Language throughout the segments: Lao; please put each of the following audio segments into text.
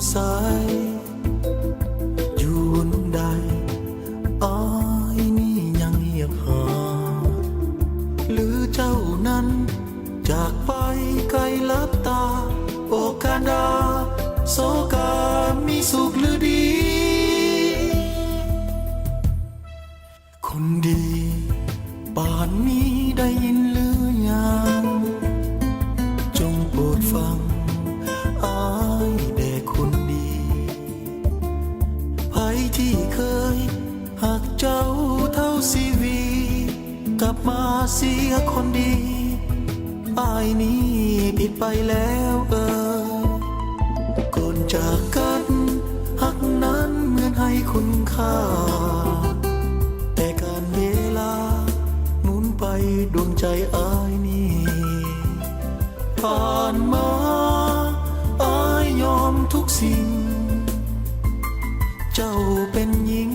ໃສ ຢູ່ໃດ ອ້າຍນີ້ຍັງຮຽກຫາ ຫຼືເຈົ້ານັ້ນຈາກໄປໄກຫຼັບຕາ ໂອກາດາ ໂສກາມີສຸກຫຼືດີ? ຄົນດີ ປານນີ້ໄດ້ຍິນຫຼືຍັງ? ຈົ່ງໂປດຟັງອ້າຍແດ່ຄົນດີ ໃຜທີ່ເຄີຍຮັກເຈົ້າເທົ່າຊີວິດ ກັບມາເສຍຄົນດີ ອ້າຍນີ້ຜິດໄປແລ້ວເອີຍ ກ່ອນຈາກກັນຮັກນັ້ນເໝືອນໄຮ້ຄຸນຄ່າ ແຕ່ການເວລາໝູນໄປ ດວງໃຈອ້າຍນີ້ຜ່ານມາ ອ້າຍຍອມທຸກສິ່ງ ເຈົ້າເປັນຍິງ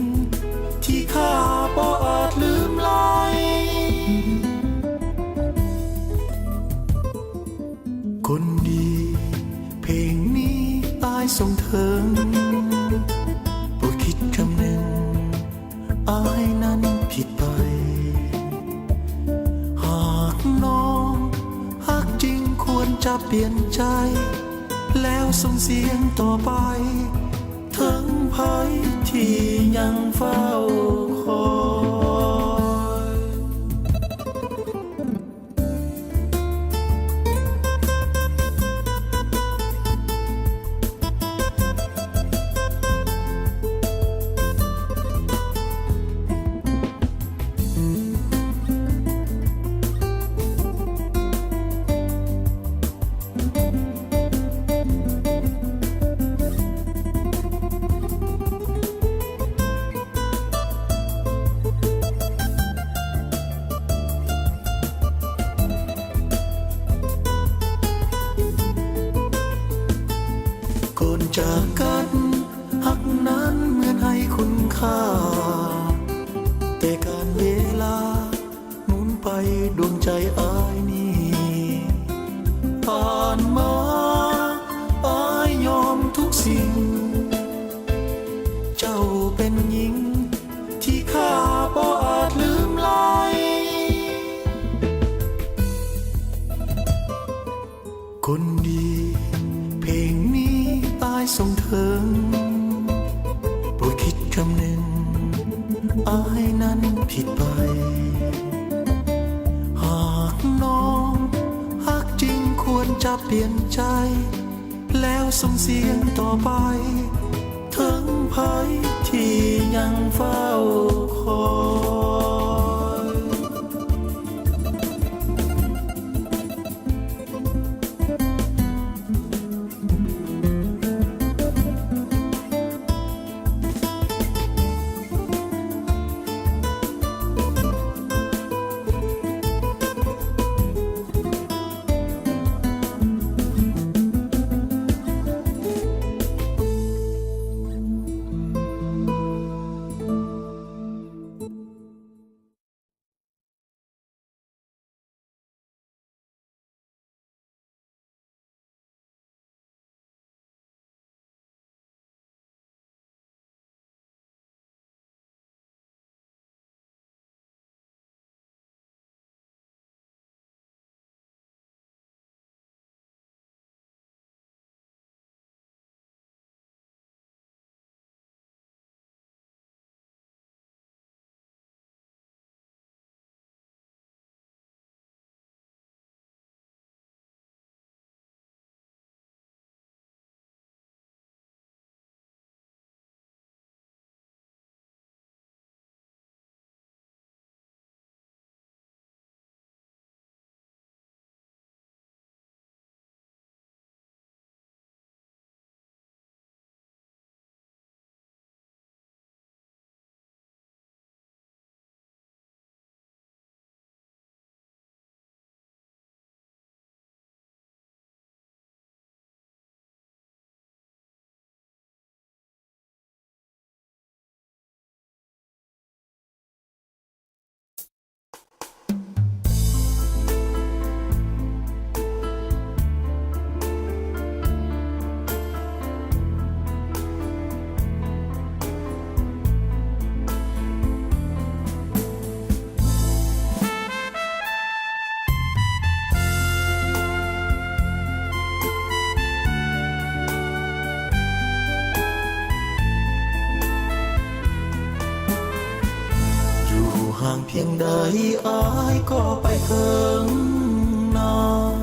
ທີ່ຂ້າບໍ່ອາດລືມໄລ. ຄົນດີ ເພງນີ້ອ້າຍສົ່ງເຖິງ ໂປດຄິດຄຳໜຶ່ງ ອ້າຍນັ້ນຜິດໄປ ຫາກນ້ອງຮັກຈິງຄວນຈະປ່ຽນໃຈ ແລ້ວສົ່ງສຽງຕໍ່ໄປ ເຖິງໃຜທີ່ຍັງເຝົ້າຄອຍ. ກ່ອນຈາກກັນ ຮັກນັ້ນເໝືອນໄຮ້ຄຸນຄ່າ ແຕ່ການເວລາ ໝູນໄປ ດວງໃຈອ້າຍນີ້ຜ່ານມາ ອ້າຍຍອມທຸກສິ່ງ ເຈົ້າເປັນຍິງທີ່ຂ້າບໍ່ອາດລືມໄລ. ຄົນດີ ເພງນີ້ອ້າຍສົ່ງເຖິງ ໂປດຄິດຄຳໜຶ່ງ ອ້າຍນັ້ນຜິດໄປ ຫາກນ້ອງຮັກຈິງຄວນຈະປ່ຽນໃຈ ແລ້ວສົ່ງສຽງຕໍ່ໄປ ເຖິງໃຜທີ່ຍັງເຝົ້າຄອຍ. ນາງພຽງໃດອ້າຍກໍໄປເຖິງນາງ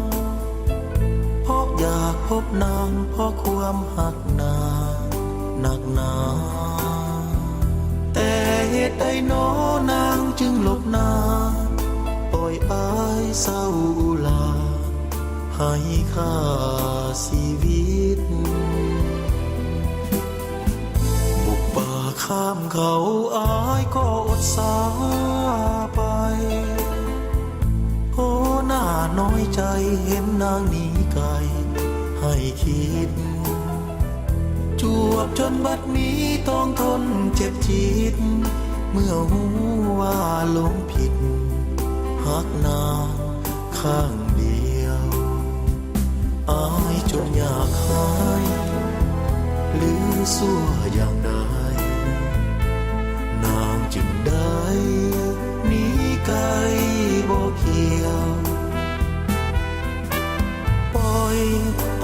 ເພາະຢາກພົບນາງ ເພາະຄວາມຮັກນາງໜັກໜາ. ແຕ່ເຫດໃດນໍນາງຈຶ່ງຫຼົບໜ້າ ປ່ອຍອ້າຍເສົ້າອຸລາ ໃຫ້ຂ້າຊີວິດ. ບຸກປ່າຂ້າມເຂົາ ອ້າຍກໍອົດສາໄປ. ໂອ້ ໜ້ານ້ອຍໃຈ ເຫັນນາງໜີໄກໃຫ້ຄິດ. ຈວບຈົນບັດນີ້ຕ້ອງທົນເຈັບຈິດ ເມື່ອຮູ້ວ່າຫຼົງຜິດ ຮັກນາງ ຄັ້ງດຽວ ອ້າຍຈົນຢາກຫາຍ ຫຼືຊົ່ວຢ່າງໃດ ນາງຈຶ່ງໄດ້ໜີໄກບໍ່ກ່ຽວ. ປ່ອຍ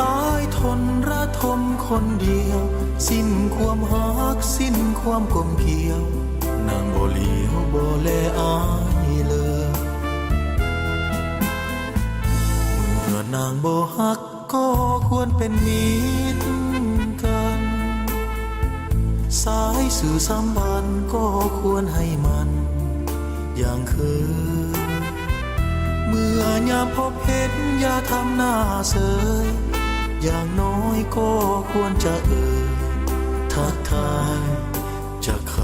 ອ້າຍທົນລະທົນຄົນດຽວ ສິ້ນຄວາມຮັກ ສິ້ນຄວາມກົມກຽວ ນາງບໍ່ຫຼຽວບໍ່ແລອ້າຍເລີຍ. ເມື່ອນາງບໍ່ຮັກກໍຄວນເປັນມິດກັນ ສາຍສື່ສຳພັນກໍຄວນໃຫ້ໝັ້ນຢ່າງເຄີຍ. ເມື່ອຍາມພົບເຫັນຢ່າທຳໜ້າເສີຍ ຢ່າງນ້ອຍກໍຄວນຈະເອີ່ຍທັກທາຍຈັກຄຳ.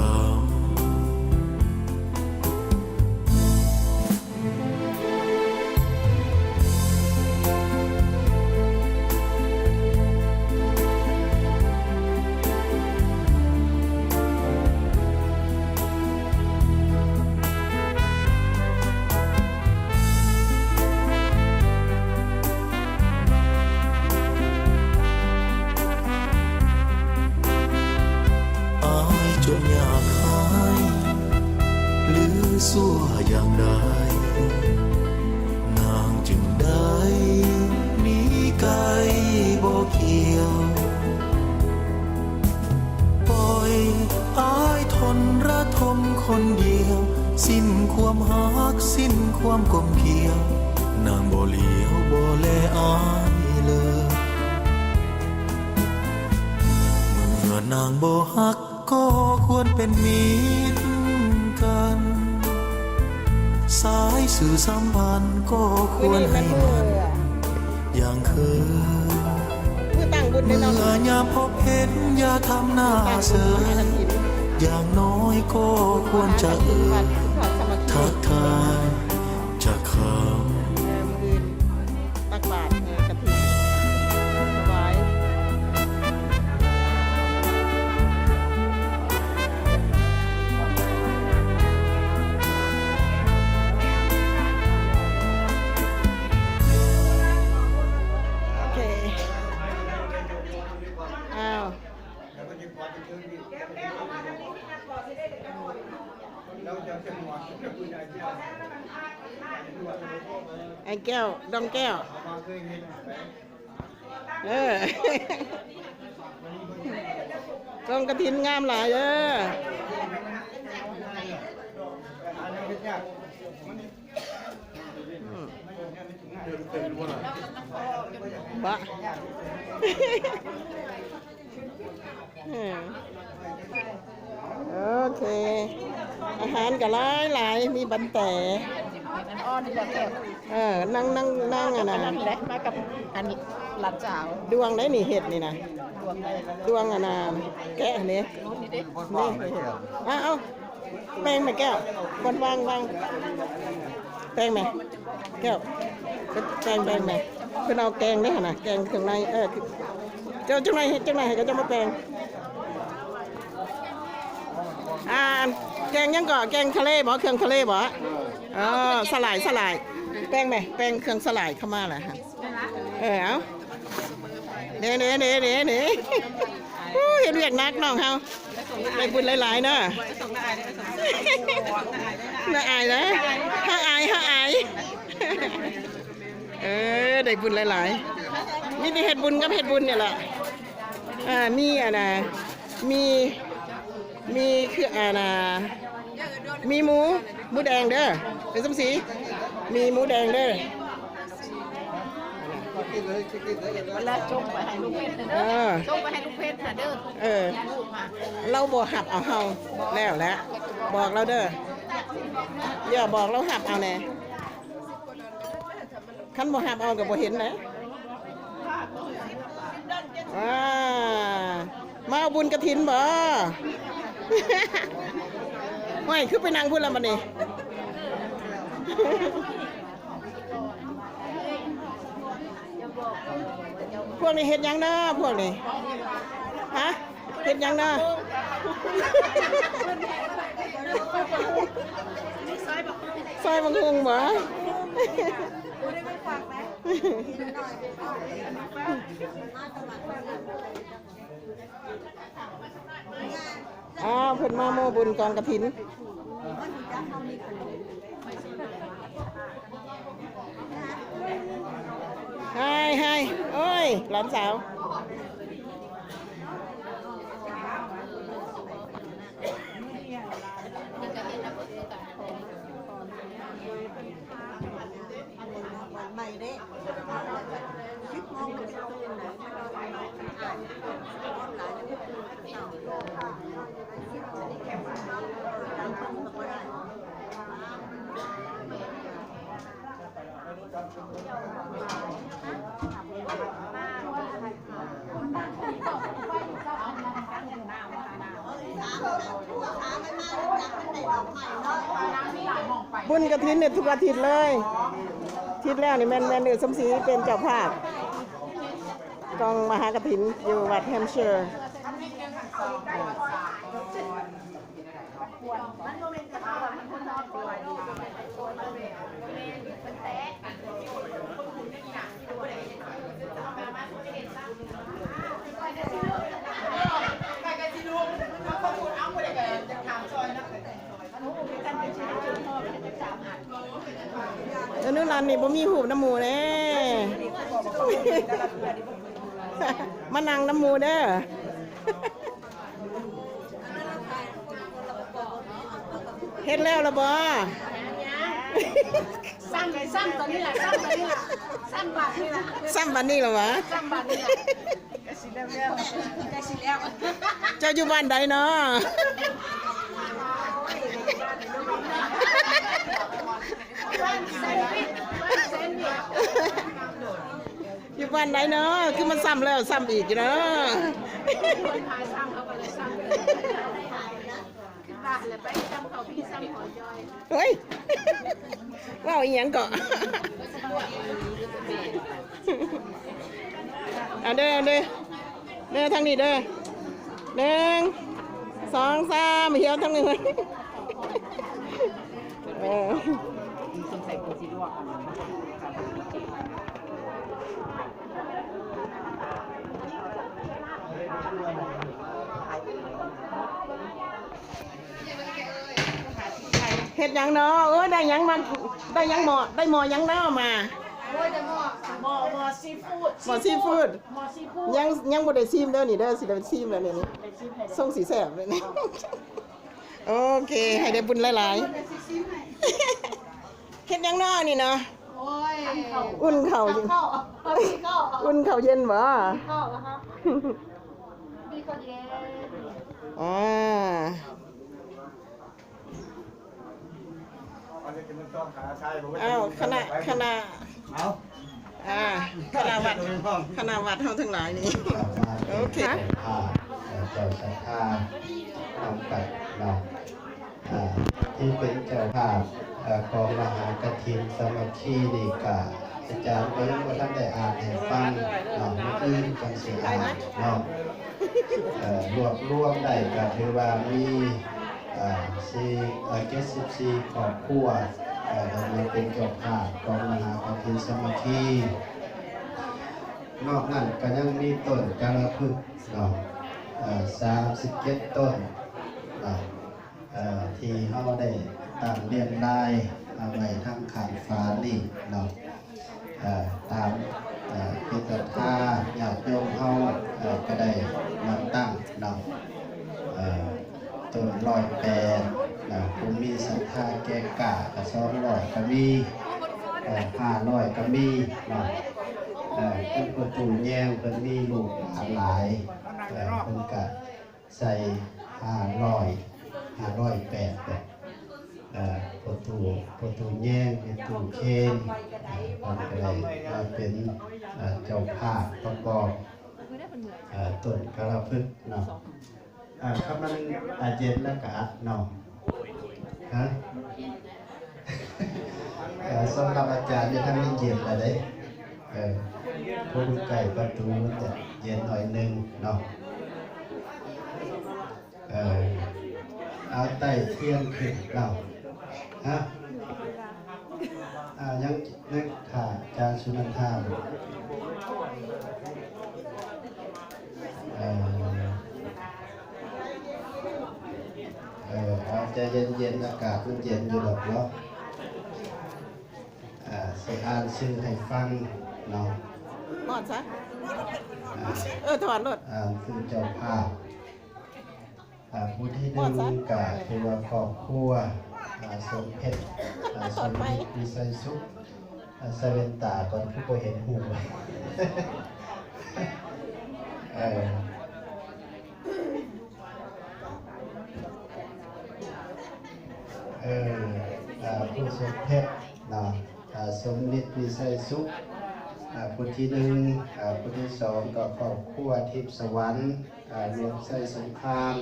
ອ້າຍຈົນຢາກຫາຍ ຫຼືຊົ່ວຢ່າງໃດ ນາງຈຶ່ງໄດ້ໜີໄກບໍ່ກ່ຽວ. ປ່ອຍອ້າຍທົນລະທົນຄົນດຽວ ສິ້ນຄວາມຮັກ ສິ້ນຄວາມກົມກຽວ ນາງບໍ່ຫຼຽວບໍ່ແລອ້າຍເລີຍ. ເມື່ອນາງບໍ່ຮັກ ກໍຄວນເປັນມິດກັນ ສາຍສື່ສຳພັນກໍຄວນໃຫ້ໝັ້ນຢ່າງເຄີຍ. ເມື່ອຍາມພົບເຫັນຢ່າທຳໜ້າເສີຍ ຢ່າງນ້ອຍກໍຄວນຈະເອີ່ຍທັກທາຍຈັກຄຳ. ຕັກບາດ ເອີ ກະຖິນ ສະບາຍ. ໂອເຄ ອ້າວ. ໄອ້ແກ້ວ ດອງແກ້ວ ເອີ ກອງກະຖິນງາມຫຼາຍເດີ. ອືມ ບະ ເອີ ໂອເຄ ອາຫານກໍຫຼາຍໆ ມີບັນແຕ ເອີ ນັ່ງ ນັ່ງ ນັ່ງ ອັນນັ້ນ ມາກັບອັນຫຼານສາວ ດວງໄດ໋ນີ້ເຮັດນີ້ນະ ດວງໄດ໋ ດວງອັນນ່າ ແກະນີ້ ນີ້ ນີ້ ເອົາ ເອົາ ແປງແມ່ແກ້ວ ບ່ອນວາງ ວາງ ແປງແມ່ແກ້ວ ແປງ ແປງແມ່ ເພິ່ນເອົາແກງເດ້ຫັ້ນນະ ແກງເຄື່ອງໃນ ເອີ ເຈົ້າ ເຈົ້ານາຍເຮັດ ເຈົ້ານາຍໃຫ້ເຂົາເຈົ້າມາແປງ ອ່າ ແກງຫຍັງເກາະ ແກງທະເລບໍ ເຄື່ອງທະເລບໍ ເອີ ສະຫຼາຍ ສະຫຼາຍ ແປງແມ່ ແປງເຄື່ອງສະຫຼາຍເຂົ້າມາແລ້ວ ເອີ ເອົາ ເດ້ ເດ້ ເດ້ ເດ້ ເດ້ ໂອ້ ເຮັດວຽກໜັກນ້ອງເຮົາ ໄດ້ບຸນຫຼາຍໆເນາະ ໜ້າອາຍນະ ເຮົາອາຍ ເຮົາອາຍ ເອີ ໄດ້ບຸນຫຼາຍໆ ມີແຕ່ເຮັດບຸນກັບເຮັດບຸນນີ້ແຫຼະ ອ່າ ມີອັນນ່າ ມີ ມີຄືອັນນ່າ ມີໝູ ໝູແດງເດີ ເປັນສົມສີ ມີໝູແດງເດີ. ເວລາສົ່ງໄປໃຫ້ລູກເພັດເດີ ເອີ ສົ່ງໄປໃຫ້ລູກເພັດນະເດີ. ເອີ ລູກມາ ລາວບໍ່ຮັບເອົາເຮົາແລ້ວແຫຼະ ບອກລາວເດີ ຢ່າ ບອກລາວຮັບເອົາແດ່. ຄັນບໍ່ຮັບເອົາກໍບໍ່ເຫັນນະ. ອ່າ ມາເອົາບຸນກະຖິນບໍ? ຫ້ວຍ ຄືໄປນັ່ງພຸ້ນລະບັດນີ້. ພວກນີ້ເຮັດຫຍັງເນາະ ພວກນີ້? ຮະ? ເຮັດຫຍັງນະ? ຊອຍບັກຫຸ່ງບໍ? ອ້າວ ເພິ່ນມາໂມ້ບຸນກອງກະຖິນ. ຮາຍ ຮາຍ ໂອ້ຍ ຫຼານສາວ. ບຸນກະຖິນນີ້ທຸກອາທິດເລີຍ ອາທິດແລ້ວນີ້ແມ່ນ ແມ່ນເອື້ອຍສົມສີເປັນເຈົ້າພາບກອງມະຫາກະຖິນຢູ່ວັດແຮມເຊີ. ອະນຸລັນນີ້ບໍ່ມີຮູບນຳໝູ່ເດ້ ມານັ່ງນຳໝູ່ເດີ. ເຮັດແລ້ວລະບໍ່? ຊ້ຳ ຊ້ຳຕົວນີ້ລະ ຊ້ຳຕົວນີ້ລະ ຊ້ຳບາດນີ້ລະ ຊ້ຳບາດນີ້ລະຫວາ? ຊ້ຳບາດນີ້ລະ ກະຊິແລ້ວໆ ກະຊິແລ້ວ. ເຈົ້າຢູ່ບ້ານໃດເນາະ? ຢູ່ບ້ານໃດເນາະ ຄືມັນຊ້ຳແລ້ວຊ້ຳອີກຢູ່ເນາະ. ໂອ້ຍ ເວົ້າອີ່ຫຍັງເກາະ? ເອົາເດີ ເອົາເດີ ເດີ ທາງນີ້ເດີ ໜຶ່ງ ສອງ ສາມ ຫຽວທາງນີ້. ເອີ ເຮັດຫຍັງເນາະ? ໂອ້ຍ ໄດ້ຫຍັງມາ ໄດ້ຫຍັງໝໍ້ ໄດ້ໝໍ້ຫຍັງເນາະມາ? ໂອ້ຍ ໄດ້ໝໍ້ ໝໍ້ ໝໍ້ຊີຟູດ ໝໍ້ຊີຟູດ ໝໍ້ຊີຟູດ ຍັງ ຍັງບໍ່ໄດ້ຊີມເດີນີ້ເດີ ຊິໄດ້ຊີມແລ້ວນີ້ ສົ່ງຊິແຊບເລີຍນີ້. ໂອເຄ ໃຫ້ໄດ້ບຸນຫຼາຍໆ. ເຮັດຫຍັງເນາະນີ້ເນາະ? ໂອ້ຍ ອຸ່ນເຂົ້າ ອຸ່ນເຂົ້າເຢັນບໍ? ມີເຂົ້າເຢັນ ອ່າ ອ້າວ ຄະນະ ຄະນະ ເອົາ ອ່າ ຄະນະວັດ ຄະນະວັດເຮົາທັງຫຼາຍນີ້ ໂອເຄ ເຈົ້າສັດທານຳກັນເນາະ ອ່າ ທີ່ເປັນເຈົ້າພາບ ເອີ ກອງມະຫາກະຖິນສາມັກຄີນີ້ກະ ອາຈານກໍຍັງບໍ່ທັນໄດ້ອ່ານໃຫ້ຟັງເນາະ ມື້ອື່ນຈັ່ງຊິອ່ານເນາະ ເອີ ລວບລວມໄດ້ກະຖືວ່າມີ ເອີ ສີ່ ເອີ ເຈັດສິບສີ່ຄອບຄົວ ເອີ ໄດ້ມາເປັນເຈົ້າພາບກອງມະຫາກະຖິນສາມັກຄີ ນອກນັ້ນກະຍັງມີຕົ້ນກາລະພຶກເນາະ ເອີ ສາມສິບເຈັດຕົ້ນເນາະ ເອີ ທີ່ເຮົາໄດ້ຕັ້ງລຽນລາຍເອົາໄວ້ທາງຂ້າງຝານີ້ເນາະ ເອີ ຕາມ ເອີ ຈິດສັດທາຍາດໂຍມເຮົາ ເອີ ກະໄດ້ມາຕັ້ງເນາະ ເອີ ຕົ້ນຮ້ອຍແປດ ອ່າ ຜູ້ມີສັດທາແກ່ກ້າກໍສອງຮ້ອຍກໍມີ ເອີ ຫ້າຮ້ອຍກໍມີເນາະ. ເອີ ຄືພໍ່ຕູ້ແຍງເພິ່ນມີລູກຫຼານຫຼາຍ ເອີ ເພິ່ນກໍໃສ່ຫ້າຮ້ອຍ ຫ້າຮ້ອຍແປດ ເອີ ພໍ່ຕູ້ ພໍ່ຕູ້ແຍງ ແມ່ຕູ້ເຄນ ເອີ ເພິ່ນກໍໄດ້ມາເປັນ ເອີ ເຈົ້າພາບປະກອບ ເອີ ຕົ້ນກາລະພຶກເນາະ. ອ່າ ຖ້າມັນ ອ່າ ເຢັນແລ້ວກະອັດເນາະ. ຮະ? ເອີ ສຳລັບອາຈານນີ້ ທາງນີ້ເຢັນແລ້ວເດ້. ເອີ ເພາະຢູ່ໃກ້ປະຕູ ມັນຈະເຢັນໜ້ອຍໜຶ່ງເນາະ. ເອີ ເອົາ ໄຕ້ທຽນຂຶ້ນເນາະ. ຮະ? ອ່າ ຍັງ ຍັງຖ້າອາຈານສຸນັນທາ. ເອີ ເອີ ເອົາ ໃຈເຢັນໆ ອາກາດມັນເຢັນຢູ່ດອກເນາະ. ອ່າ ຊິອ່ານຊື່ໃຫ້ຟັງເນາະ. ຖອດຊະ. ອ່າ ເອີ ຖອດໂລດ. ອ່ານຊື່ເຈົ້າພາບ. ອ່າ ຜູ້ທີໜຶ່ງກໍຖືວ່າຄອບຄົວ ອ່າ ສົມເພັດ ອ່າ ສົມມິດ ວິໄຊສຸກ. ອ່າ ໃສ່ແວ່ນຕາກ່ອນ ຄືບໍ່ເຫັນຮູບ. ເອີ ເອີ ອ່າ ຜູ້ສົມເພັດເນາະ ອ່າ ສົມມິດ ວິໄຊສຸກ. ອ່າ ຜູ້ທີໜຶ່ງ ອ່າ ຜູ້ທີສອງກໍຄອບຄົວທິບສະຫວັນ ອ່າ ລວມໄຊສົງຄາມ.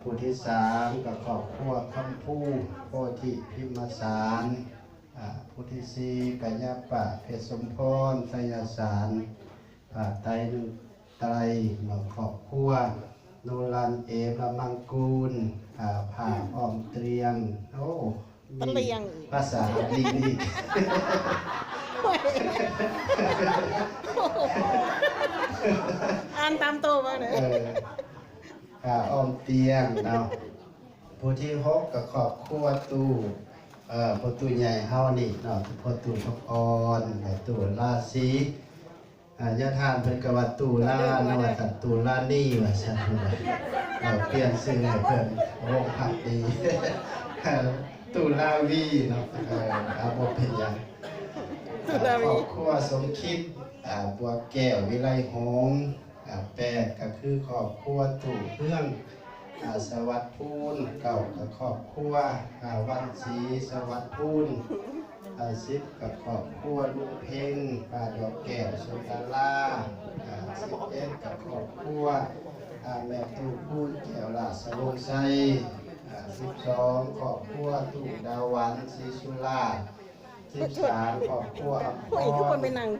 ຜູ້ທີສາມກໍຄອບຄົວຄຳພູ ໂພທິພິມມະສານ. ອ່າ ຜູ້ທີສີ່ກະຍາປະ ເພັດສົມພອນ ໄຊຍະສານ. ພາກໃຕ້ໜຶ່ງໄຕ ຄອບຄົວໂນລັນ ເອມະມັງກູນ. ອ່າ ພາກອ້ອມຕຽງ ໂອ້ ມີພາສາລາວອີກ. ອ່ານຕາມໂຕບໍ່ເດ້. ເອີ ອ່າ ອ້ອມຕຽງເນາະ. ຜູ້ທີຫົກກໍຄອບຄົວຕູ້ ເອີ ພໍ່ຕູ້ໃຫຍ່ເຮົານີ້ເນາະ ພໍ່ຕູ້ທອງອ່ອນ ແລະ ຕູ້ລາສີ. ອ່າ ຍາທ່ານເພິ່ນກໍວ່າຕູ້ລາເນາະ ວ່າຊັ້ນ ຕູ້ລານີ ວ່າຊັ້ນ. ເອີ ປ່ຽນຊື່ໃຫ້ເພິ່ນ ວົງພັກດີ ຕູ້ລາວີເນາະ. ເອີ ເອົາ ບໍ່ເປັນຫຍັງ. ຕູ້ລາວີ ຄອບຄົວສົມຄິດ ອ່າ ບົວແກ້ວ ວິໄລຫົງ. ອ່າ ແປດກໍຄືຄອບຄົວຕູ້ເຮືອງ ອ່າ ສະຫວັດພູນ. ເກົ້າກໍຄອບຄົວ ອ່າ ວັນສີ ສະຫວັດພູນ. ອ່າ ສິບກໍຄອບຄົວລຸງເພັງ ປ້າດອກແກ້ວ ສຸນດາລາ. ອ່າ ສິບເອັດກໍຄອບຄົວ ອ່າ ແມ່ຕູ້ພູນແກ້ວ ລາຊະວົງໄຊ. ອ່າ ສິບສອງຄອບຄົວຕູ້ດາວຫວັນ ສີສຸລາດ. ສິບສາມຄອບຄົວອຳພອນ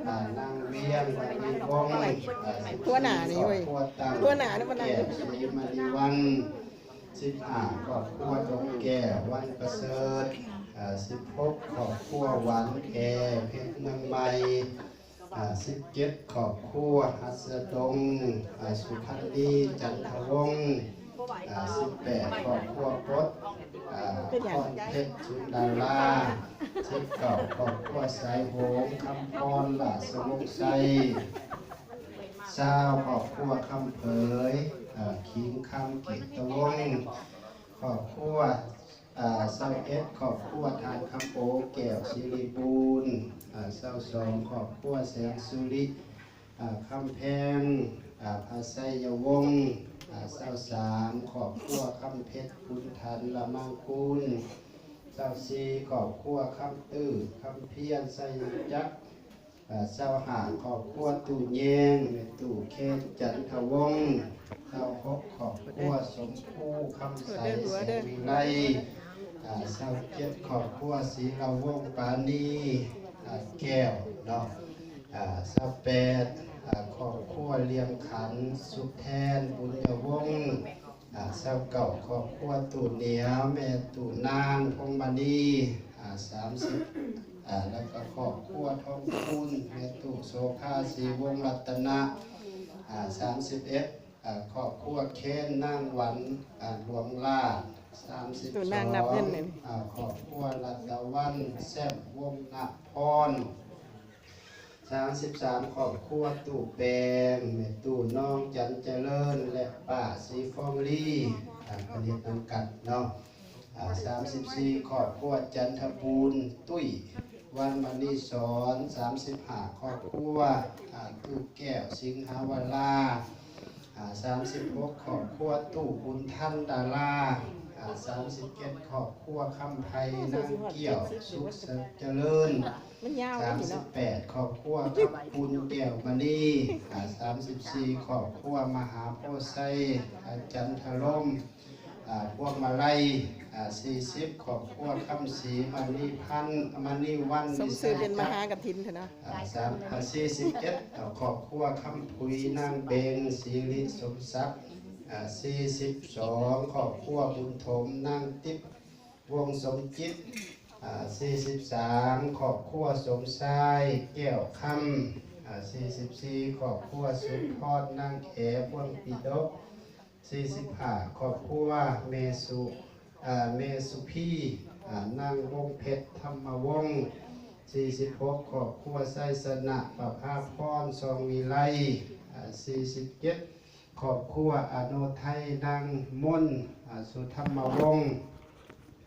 ອ່າ ນາງວຽງ ມະນີວົງ. ອ່າ ສິບສີ່ຄອບຄົວຕັ້ງ ແກ້ວ ສີມະນີວັນ. ສິບຫ້າຄອບຄົວດົງແກ້ວ ວັນປະເສີດ. ອ່າ ສິບຫົກຄອບຄົວຫວັນແອ ເພັດເມືອງໃໝ່. ອ່າ ສິບເຈັດຄອບຄົວຫັດສະດົງ ອ່າ ສຸພັນນີ ຈັນທະວົງ. ອ່າ ສິບແປດຄອບຄົວກົດ ອ່າ ພອນເພັດ ສຸນດາລາ. ສິບເກົ້າຄອບຄົວສາຍໂຫງ ຄຳພອນ ລາຊະວົງໄຊ. ຊາວຄອບຄົວຄຳເຜີຍ ອ່າ ຂີງຄຳ ກິດຕະວົງ. ຄອບຄົວ ອ່າ ຊາວເອັດຄອບຄົວ ທ່ານຄຳໂອ ແກ້ວສີລິບູນ. ອ່າ ຊາວສອງຄອບຄົວແສງສຸລິ ອ່າ ຄຳແພງ ອ່າ ພະໄຊຍະວົງ. ອ່າ ຊາວສາມຄອບຄົວຄຳເພັດ ຂຸນທັນ ລະມັງກຸນ. ຊາວສີ່ຄອບຄົວຄຳຕື້ ຄຳພຽນ ໄຊຍະຈັກ. ອ່າ ຊາວຫ້າຄອບຄົວຕູ້ແຍງ ແມ່ຕູ້ເຄນ ຈັນທະວົງ. ຊາວຫົກຄອບຄົວສົມພູ ຄຳໃສ ແສງວິໄລ. ອ່າ ຊາວເຈັດຄອບຄົວສີລະວົງ ປານີ ອ່າ ແກ້ວເນາະ. ອ່າ ຊາວແປດ ອ່າ ຄອບຄົວລຽງຂັນ ສຸກແທນ ບຸນຍະວົງ. ອ່າ ຊາວເກົ້າຄອບຄົວຕູ້ໜຽວ ແມ່ຕູ້ນາງ ພົງມະນີ. ອ່າ ສາມສິບ ອ່າ ແລ້ວກໍຄອບຄົວທອງຄູນ ແມ່ຕູ້ໂສພາ ສີວົງລັດຕະນະ. ອ່າ ສາມສິບເອັດ ອ່າ ຄອບຄົວເຄນ ນາງຫວັນ ອ່າ ຫຼວງລາດ. ສາມສິບສອງ ອ່າ ຄອບຄົວລັດຕະວັນ ແຊມ ວົງນະພອນ. ສາມສິບສາມຄອບຄົວຕູ້ແປງ ແມ່ຕູ້ນ້ອງ ຈັນຈະເລີນ ແລະ ປ້າສີຟອງລີ. ອ່າ ເພິ່ນເຮັດນຳກັນເນາະ. ອາ ສາມສິບສີ່ ຄອບຄົວຈັນທະບູນ ຕຸ້ຍ ວັນມະນີສອນ. ສາມສິບຫ້າ ຄອບຄົວ ອາ ຕູ້ແກ້ວ ສິງຫາວະລາ. ອາ ສາມສິບຫົກ ຄອບຄົວຕູ້ບຸນທັນ ດາລາ. ອາ ສາມສິບເຈັດ ຄອບຄົວຄຳໄພ ນາງກ້ຽວ ສຸກຈະເລີນ. ສາມສິບແປດ ຄອບຄົວຄຳບຸນ ແກ້ວມະນີ. ອາ ສາມສິບສີ່ ຄອບຄົວມະຫາໂພໄຊ ອາ ຈັນທະລົມ ອາ ພວງມາໄລ. ອາ ສີ່ສິບ ຄອບຄົວຄຳສີ ມະນີພັນ ມະນີວັນ ສົມຊື່ເປັນມະຫາກະຖິນເຖາະເນາະ. ອາ ສາມ ອາ ສີ່ສິບເອັດ ຄອບຄົວຄຳຜຸຍ ນາງເບັງ ສີລິສົມສັກ. ອາ ສີ່ສິບສອງ ຄອບຄົວບຸນຖົມ ນາງຕິບ ວົງສົມຈິດ. ອາ ສີ່ສິບສາມ ຄອບຄົວສົມຊາຍ ແກ້ວຄຳ. ອາ ສີ່ສິບສີ່ ຄອບຄົວສົມພອນ ນາງແອ ພວງປີດົກ. ສີ່ສິບຫ້າ ຄອບຄົວແມ່ສຸ ອາ ແມ່ສຸພີ ອາ ນາງວົງເພັດ ທຳມະວົງ. ສີ່ສິບຫົກ ຄອບຄົວໄຊຊະນະ ປະພາພອນ ຊອງວິໄລ. ອາ ສີ່ສິບເຈັດ ຄອບຄົວອະໂນໄທ ນາງມົນ ອາ ສຸທຳມະວົງ.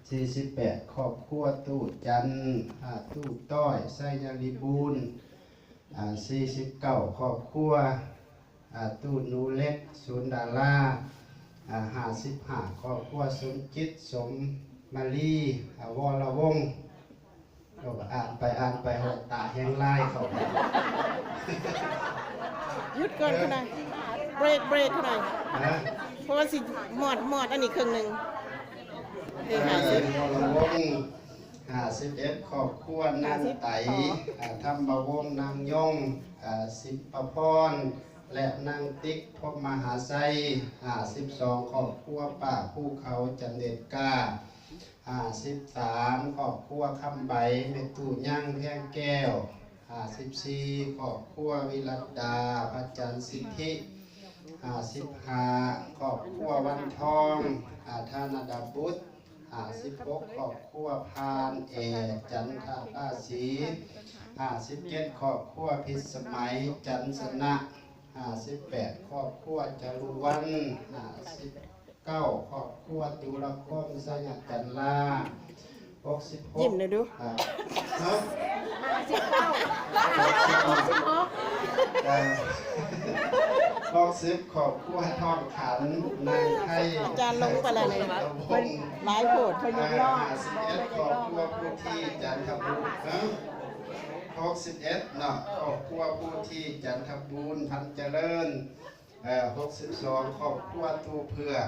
ສີ່ສິບແປດ ຄອບຄົວຕູ້ຈັນ ອາ ຕູ້ຕ້ອຍ ໄຊຍະລິບູນ. ອາ ສີ່ສິບເກົ້າ ຄອບຄົວ ອາ ຕູ້ໜູເລັກ ສູນດາລາ. ອາ ຫ້າສິບຫ້າ ຄອບຄົວສົມຈິດ ສົມມາລີ ອາ ວໍລະວົງ. ເຮົາກໍອ່ານໄປອ່ານໄປ ເຮົາຕາແຮງລາຍເຂົ້າໄປ. ຢຸດກ່ອນ ເອີ ຄະນາຍ ເບຣກ ເບຣກ ຄະນາຍ. ຮະ? ເພາະວ່າຊິໝອດ ໝອດອັນນີ້ເຄິ່ງໜຶ່ງ. ເອີ ເອີ ຫ້າສິບ ວໍລະວົງ. ຫ້າສິບເອັດ ຄອບຄົວນາງໄຕ ຫ້າສິບສອງ ອາ ທຳມະວົງ ນາງຍົງ ອາ ສິມປະພອນ ແລະ ນາງຕິກ ພົມມະຫາໄຊ. ຫ້າສິບສອງ ຄອບຄົວປ້າພູເຂົາ ຈັນເດດກາ. ຫ້າສິບສາມ ຄອບຄົວຄຳໃບ ແມ່ຕູ້ຍັງ ແພງແກ້ວ. ຫ້າສິບສີ່ ຄອບຄົວວິລັດດາ ພະຈັນສິດທິ. ຫ້າສິບຫ້າ ຄອບຄົວວັນທອງ ອາ ທານະດາບຸດ. ຫ້າສິບຫົກ ຄອບຄົວພານ ແອ ຈັນທະລາສີ. ຫ້າສິບເຈັດ ຄອບຄົວພິດສະໄໝ ຈັນຊະນະ. ຫ້າສິບແປດ ຄອບຄົວຈາລຸວັນ. ຫ້າສິບເກົ້າ ຄອບຄົວຈຸລະຄົມ ໄຊຍະຈັນລາ. ຫົກສິບຫົກ ຍິ້ມແດ່ດູ ອາ ຮະ? ຫ້າສິບຫົກ ອ່າ ຫົກສິບ ຄອບຄົວທອງຂັນ ນາງໄທ ອາຈານລົງໄປແລ້ວນີ້ ເພິ່ນຫຼາຍໂພດ ເພິ່ນຍົກລໍ້. ອ່າ ຫ້າສິບເອັດ ຄອບຄົວພຸດທີ ຈັນທະບູນ. ຮະ? ຫົກສິບເອັດ ເນາະ ຄອບຄົວພຸດທີ ຈັນທະບູນ ພັນຈະເລີນ. ເອີ ຫົກສິບສອງ ຄອບຄົວຕູ້ເຜືອກ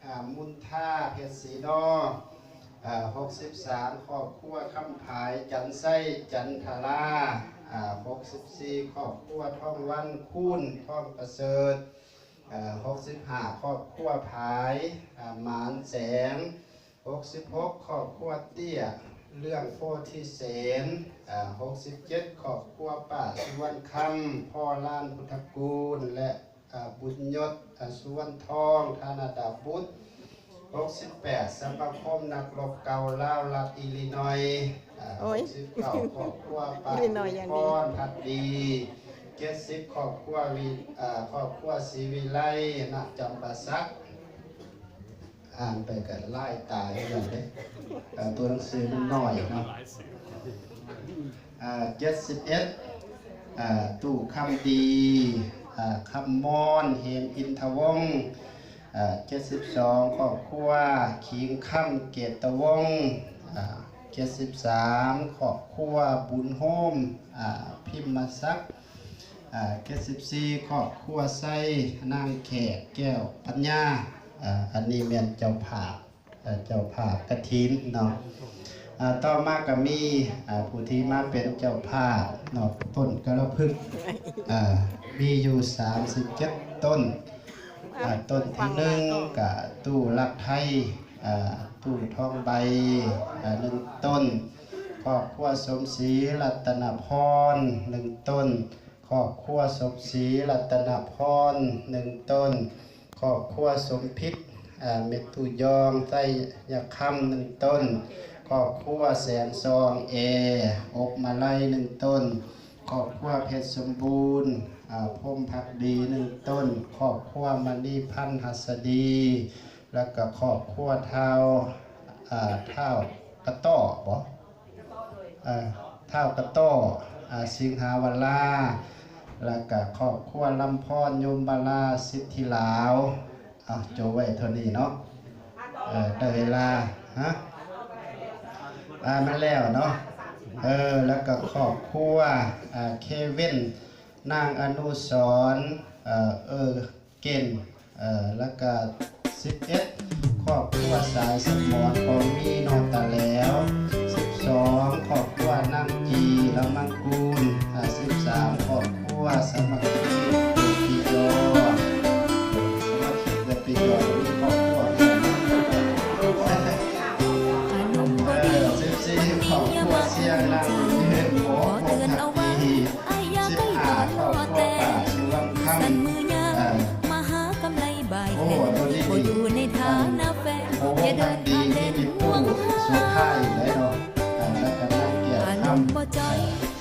ອາ ມຸນທາ ເພັດສີນໍ. ເອີ ຫົກສິບສາມ ຄອບຄົວຄຳຜາຍ ຈັນໄຊ ຈັນທະລາ. ອາ ຫົກສິບສີ່ ຄອບຄົວທອງວັນ ຄູນ ທອງປະເສີດ. ເອີ ຫົກສິບຫ້າ ຄອບຄົວຜາຍ ອາ ໝານແສງ. ຫົກສິບຫົກ ຄອບຄົວເຕ້ຍ ເລື່ອງໂພທິເສນ. ອາ ຫົກສິບເຈັດ ຄອບຄົວປ້າສຸວັນຄຳ ພໍ່ລານພຸດທະກູນ ແລະ ອາ ບຸນຍົດ ອາ ສຸວັນທອງ ທານະດາບຸດ. ຫົກສິບແປດ ສະມາຄົມນັກລົບເກົ່າລາວ ລັດອີລີນອຍ. ອາ ໂອ້ຍ ຫົກສິບເກົ້າ ຄອບຄົວປ້າ ອີລີນອຍຢ່າງດີ ພອນ ພັກດີ. ເຈັດສິບ ຄອບຄົວວິ ອາ ຄອບຄົວສີວິໄລ ນະຈຳປາສັກ. ອ່ານໄປກໍລາຍຕາຄືກັນເດ້ ເອີ ຕົວໜັງສືມັນນ້ອຍເນາະ. ເອີ ເຈັດສິບເອັດ ເອີ ຕູ້ຄຳດີ ເອີ ຄຳມອນ ເຮມອິນທະວົງ. ເອີ ເຈັດສິບສອງ ຄອບຄົວຂີງຄຳ ເກດຕະວົງ. ເອີ ເຈັດສິບສາມ ຄອບຄົວບຸນໂຮມ ອາ ພິມມະສັກ. ອາ ເຈັດສິບສີ່ ຄອບຄົວໄຊ ນາງແຂກ ແກ້ວປັນຍາ. ອາ ອັນນີ້ແມ່ນເຈົ້າພາບ ເອີ ເຈົ້າພາບກະຖິນເນາະ. ອາ ຕໍ່ມາກໍມີ ອາ ຜູ້ທີ່ມາເປັນເຈົ້າພາບເນາະ ຕົ້ນກະລະພຶກ ອາ ມີຢູ່ສາມສິບເຈັດຕົ້ນ. ອາ ຕົ້ນທີໜຶ່ງກະຕູ້ລັກໄທ ອາ ຕູ້ທອງໃບ ອາ ໜຶ່ງຕົ້ນ. ຄອບຄົວສົມສີ ລັດຕະນະພອນ ໜຶ່ງຕົ້ນ. ຄອບຄົວສົມສີ ລັດຕະນະພອນ ໜຶ່ງຕົ້ນ. ຄອບຄົວສົມພິດ ອາ ແມ່ຕູ້ຢອງ ໄຊຍະຄຳ ໜຶ່ງຕົ້ນ. ຄອບຄົວແສງຊອງ ແອ ອົບມາໄລ ໜຶ່ງຕົ້ນ. ຄອບຄົວເພັດສົມບູນ ອາ ພົມພັກດີ ໜຶ່ງຕົ້ນ. ຄອບຄົວມະນີພັນ ຫັດສະດີ ແລ້ວກໍຄອບຄົວທ້າວ ອ່າ ທ້າວກະຕໍ້ບໍ ອ່າ ທ້າວກະຕໍ້ ອ່າ ສິງຫາວະລາ ແລ້ວກະຄອບຄົວລຳພອນ ຍົມມະລາ ສິດທິລາວ. ເອົາ ໂຈະໄວ້ເທົ່ານີ້ເນາະ ເອີ ໄດ້ເວລາ ຮະ ອ່ານມາແລ້ວເນາະ ເອີ ແລ້ວກະຄອບຄົວ ອ່າ ເຄວິນ ນາງອະນຸສອນ ເອີ ເອີ ເກັນ ເອີ ແລ້ວກະສິບເອັດ ຄອບຄົວສາຍສະໝອນ ກໍມີນ້ອງຕາແຫຼວ ສິບສອງ ຄອບຄົວນາງຈີ ລະມັງກູນ ອ່າ ສິບສາມ ຄອບຄົວສາມັກຄີເປັນປີຢອ ສາມັກຄີເປັນປີຢອ ມີຄອບຄົວ ເອີ ສິບສີ່ ຄອບຄົວຊຽງນາງເຫັນບໍ່ ພວກທັກດີ ສິບຫ້າ ຄອບຄົວປ້າສຸວັນຄຳ ເອີ ໂອ້ ໂຕນີ້ດີ ໂອ້ ທັກດີທີ່ມີຜູ້ສຸດທ້າຍແລ້ວເນາະ ເອີ ແລ້ວກໍນາງແກ້ວຄຳ ເອີ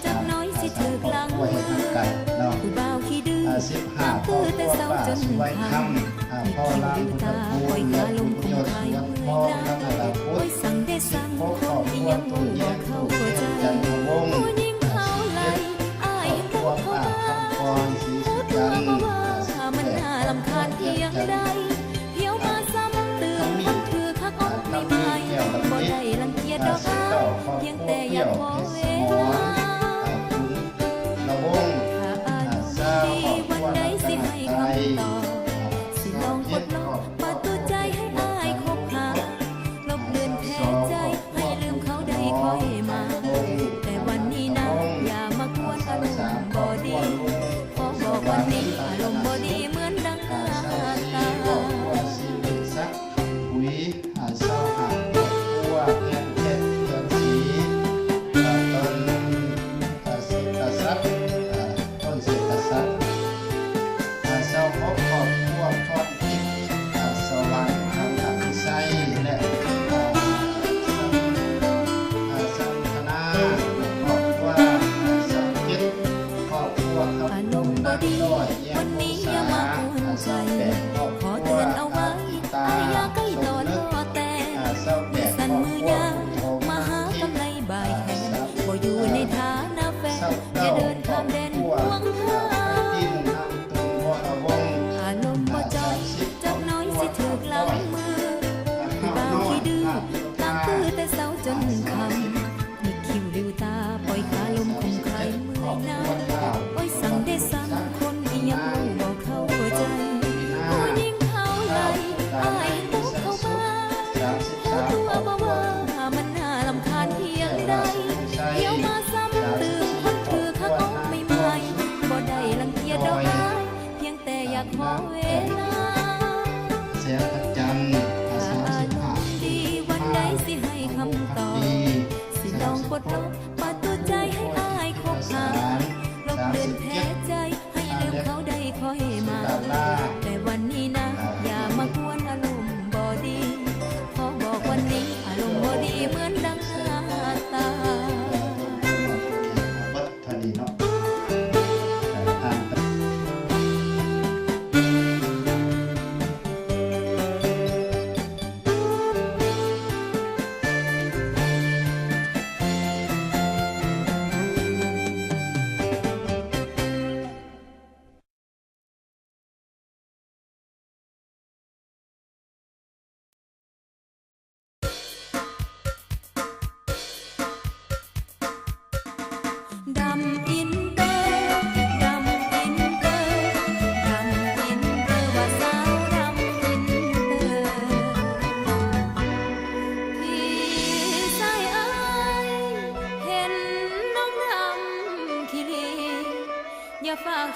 ສາມຄອບຄົວເຮັດນຳກັນເນາະ ເອີ ສິບຫ້າ ຄອບຄົວປ້າສຸໄວຄຳ ເອີ ພໍ່ຫຼານພຸດທະຄູນ ແລະ ຄຸນຍອດສຸວັນທອງ ທັງອະນາຄົດ ສິບຫົກ ຄອບຄົວຕູ້ແຍງຕູ້ແຍງ ຈັນທະວົງ ສິບເຈັດ ຄອບຄົວປ້າຄຳພອນ ສີສຸຈັນ ສິບແປດ ຄອບຄົວແອນຈັນ ຄຳມີ ຄຳມີແກ້ວລະມິດ ສິບເກົ້າ ຄອບຄົວກ້ຽວ ເພັດສະໝອນ ຂຸນລະວົງ ຊາວ ຄອບຄົວລັດຕະນະໄຕ ຊາວເຈັດ ຄອບຄົວ ລບເລືອນແຜໃຈ ໃຫ້ລືມເຂົາໄດ້ຄ່ອຍມາ ແຕ່ວັນນີ້ນະ ຢ່າມາກວນອາລົມບໍ່ດີ ຂໍບອກວັນນີ້ອາລົມບໍ່ດີເໝືອນດັ່ງໜ້າຕາ ຊາວສີ່ ຄອບຄົວສີເປັນສັກ ຂຸຍ ຊາວຫ້າ ຄອບຄົວແພງເພັດ ເຮືອນສີ ຕົ້ນ ເສດຖະສັດ ຕົ້ນເສດຖະສັດ ອາ ຊາວຫົກ ຄອບຄົວພອນທິບ ອາ ສະຫວ່າງທຳ ອະພິໄສ ແລະ ອາ ສັງ ອາ ສັງຄະນາ ຄອບຄົວ ອາ ຊາວເຈັດ ຄອບຄົວຄຳພູນ ນາງນ້ອຍ ແຍມວົງສາ ອາ ຊາວແປດ ຄອບຄົວ ອາ ທິຕາ ສົມນຶກ ອາ ຊາວແປດ ຄອບຄົວ ບຸນໂຮມ ນາງທິບ ອາ ສາມ ບໍ່ຢູ່ໃນຖານະແຟນ ຢ່າເດີນຂ້າມແດນຫ່ວງຫາ ອ່າ ໄພດິນ ນາງຕຸນ ວໍລະວົງ ອາລມບໍ່ຈ່ອຍ ຈັກໜ້ອຍຊິຖືກລັງມື ຜູ້ບ່າວຂີ້ດື້ ຕາມຕື້ແຕ່ເຊົ້າຈົນຄ່ຳ ມິດຄິ້ວລິ້ວຕາ ປ່ອຍຄາລົມຄົງຄາຍເມື່ອຍໜາວ ໂອ້ຍ ສັງເດສັງຄົນ ອີ່ຫຍັງຮູ້ບໍ່ເຂົ້າໃຈ ຜູ້ຍິງເຂົາໄລ່ ອ້າຍຕົກເຂົ້າປ່າ ຮູ້ຕົວບໍ່ວ່າມັນໜ້າລຳຄານພຽງໃດ ທ່ຽວມາຊ້ຳຕື່ມຄົນຖືກຫັກອົບໃໝ່ໆ ບໍ່ໄດ້ລັງກຽດດອກອ້າຍ ພຽງແຕ່ຢາກຂໍເວລາ ແສງພະຈັນ ອາ ສາມສິບຫ້າ ອາລົມດີ ວັນໃດຊິໃຫ້ຄຳຕອບ ສິລອງປົດລົບປະຕູໃຈໃຫ້ອ້າຍຄົບຫາ ລົບເລືອນແຜໃຈ ໃຫ້ລືມເຂົາໄດ້ຄ່ອຍມາ ແຕ່ວັນນີ້ນະ ຢ່າມາກວນອາລົມບໍ່ດີ ຂໍບອກວັນນີ້ອາລົມບໍ່ດີເໝືອນດັ່ງໜ້າຕາ. ເທົ່ານີ້ເນາະ ເອີ ຜ່ານໄປ.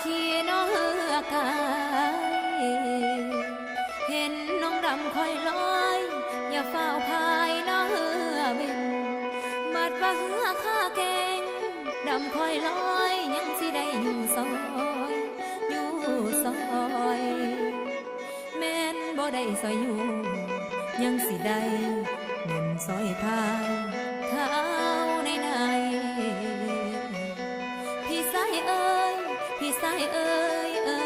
Khi ນ້ອງເຮືອກາຍ ເຫັນນ້ອງດຳຄ່ອຍລອຍ ຢ່າຟ້າວພາຍນ້ອງເຮືອເວັນ ບາດວ່າເຮືອຂ້າແກ່ງ ດຳຄ່ອຍລອຍ ຍັງຊິໄດ້ຢູ່ຊອຍ ຢູ່ຊອຍ ແມ່ນບໍ່ໄດ້ຊອຍຢູ່ ຍັງຊິໄດ້ໜູນຊອຍພາຍ ທ້າວໃນໃນ ພີ່ຊາຍເອີຍ ພີ່ຊາຍເອີຍ ເອີ.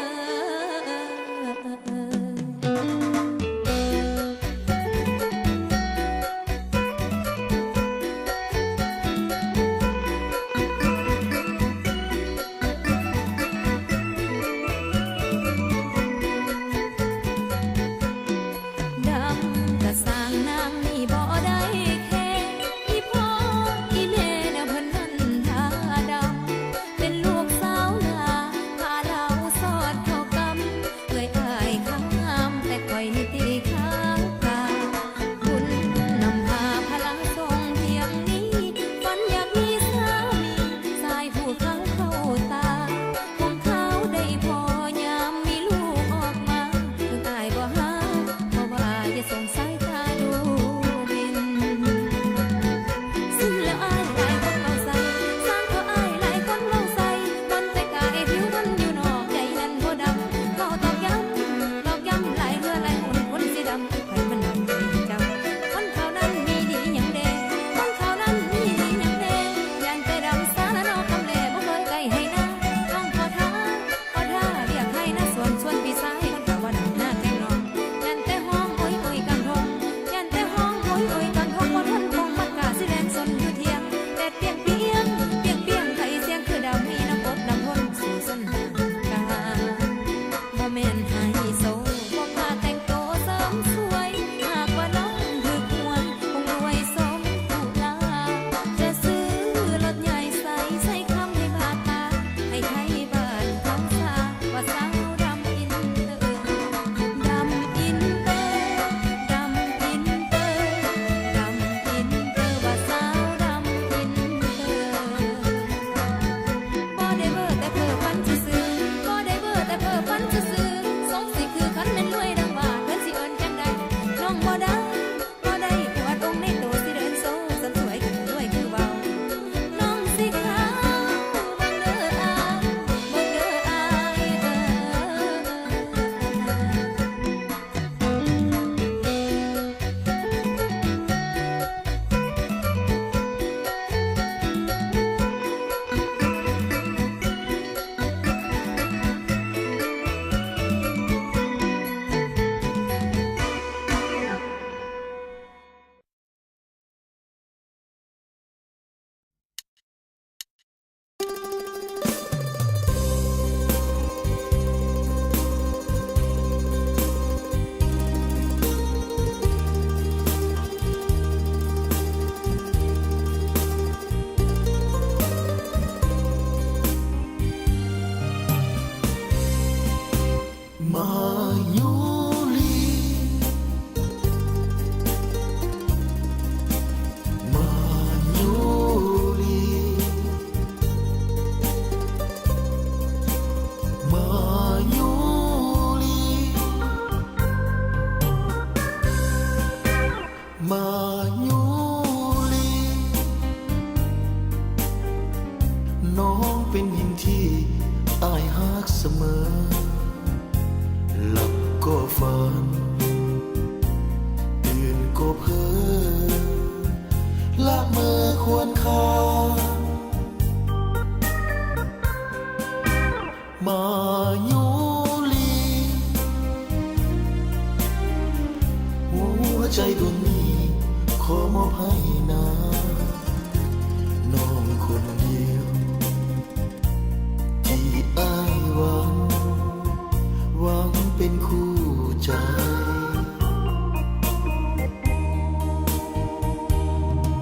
ໃຈດວງນີ້ຂໍມອບໃຫ້ນາງ ນ້ອງຄົນດຽວ ທີ່ອ້າຍຫວັງ ຫວັງເປັນຄູ່ໃຈ.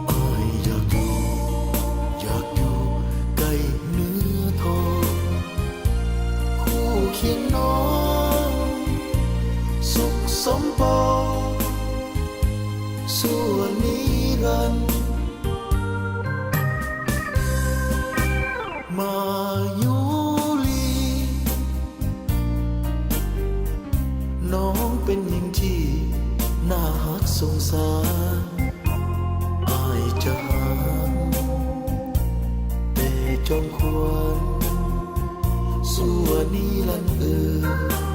ອ້າຍຢາກຢູ່ ຢາກຢູ່ໃກ້ເນື້ອທອງ ຄູ່ຄຽງນ້ອງ ສຸກສົມປອງ ຊົ່ວນິລັນ ມາຢູລີ ນ້ອງເປັນຍິງທີ່ໜ້າຮັກສົງສານ ອ້າຍຈະຫາແຕ່ຈອມຂວັນ ຊົ່ວນິລັນເອີຍ.